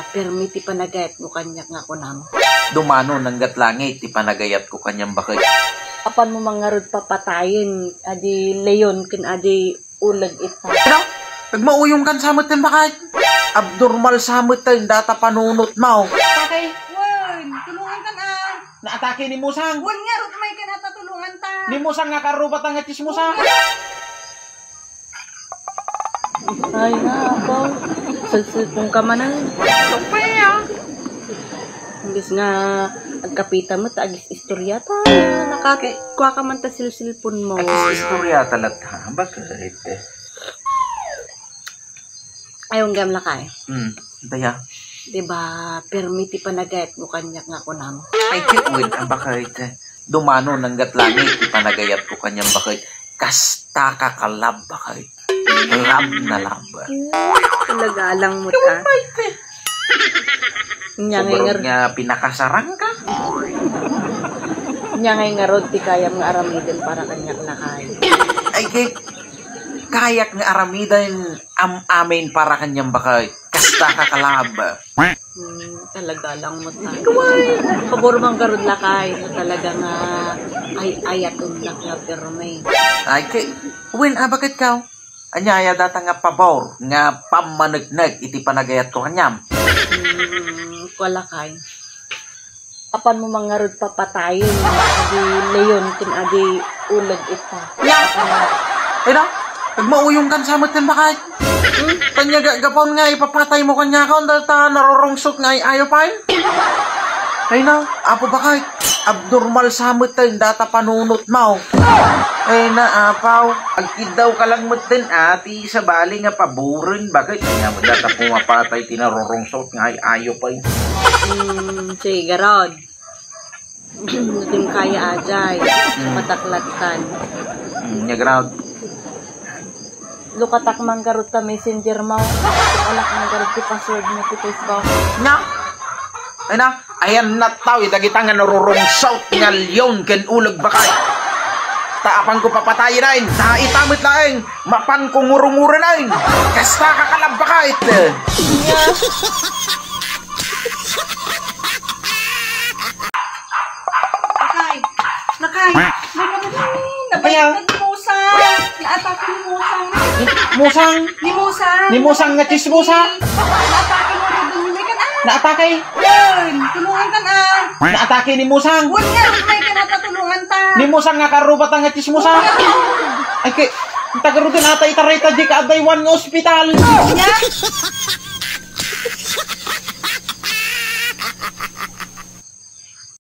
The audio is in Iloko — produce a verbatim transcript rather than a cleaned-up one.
Permi ti panagayatmo kaniak nga kunam. Dumano nangga't langit ti panagayatko kaniam, baket. Apanmo man ngarud papatayen adi leon ken adi uleg ita. Ano? Nagmauyongkan sa metten, baket. Abnormal sa metten data panunotmo. Bakit? Wen, tulungankan a. Naatake ni Musang. Wen ngarud, umay ka nata, tulunganta. Ni Musang nga karubatan nga tsismosa. Ay, nga, apaw. Cellphone ka man, ay. Ano pa yan? Imbes nga agkapita mo, ta agis-istorya ta. Nakaki-, kuha ka man ta cellphone mo. Agis-istorya ta latta. Bakit? Ay, unggam lakay. Hmm, daya. Diba, permi ti panagayatmo kaniak nga kunam? Ay, ket wen, a, baket. Dumano nangga't langit ti panagayatko kaniam, baket. Kasta ka ka-love, baket. Love na love. Talaga lang mo ta. Nya ngay Ubrog ngar- nga pinakasarang ka. Nya ngay ngarud ti kayam nga aramiden para kaniak, lakay. Ay, kay kayak nga aramiden am-amin para kaniam, baket. Kasta ka ka-love. Hmm, talaga lang mo ta. Pabor man garud, lakay. Talaga nga ay ayaton nak nga permi. Ay, kay, wen, a, baket ka? Ania aya data nga pabor nga pammaneknek iti panagayatko kaniam? Hmm, kualakay. Apanmo man ngarud papatayen adi leon ken adi uleg ita. Nia? Ay na, nagmauyongkan sa metten, baket. Hmm? Kaniak, ga-, gapuan nga ipapataymo kaniak, data narurungsot nga ay-ayo pay. Ay na, apo, baket. Abnormal sa metten data panunotmo. Ay na, apaw. Agkiddaw ka lang metten, a, ti sabali nga paboren, baket. Ania met data pumapatay ti narurungsot nga ay-ayo pay. Hmm, sige, garud. Tim kaya ajay. Hmm. Mataklattan. Hmm, nia garud. Lukatak man garud ta messenger mo. Alak man garud ti password mo ti Facebook. Na? Ay na, ayan na tao, itagita nga narurungsot nga leon ken uleg, baket. Ta apanko papatayen, ta ita met laeng, mapanko ngurunguren. Kasta ka ka-love, baket. Lakay! Lakay! May naman! Nabayagan ni Musang! Naatake ni Musang! Musang! Ni Musang! Ni Musang nga tsismosa! Naatake mo rin doon! May ka na! Naatake! Wen! Tulungan ka na! Naatake ni Musang! Wen nga! May ka na, tatulungan ta! Ni Musang nga karubatan nga tsismosa! Ay, kay, tagaruden ata itaray ta di ka adaywan nga ospital! Nya?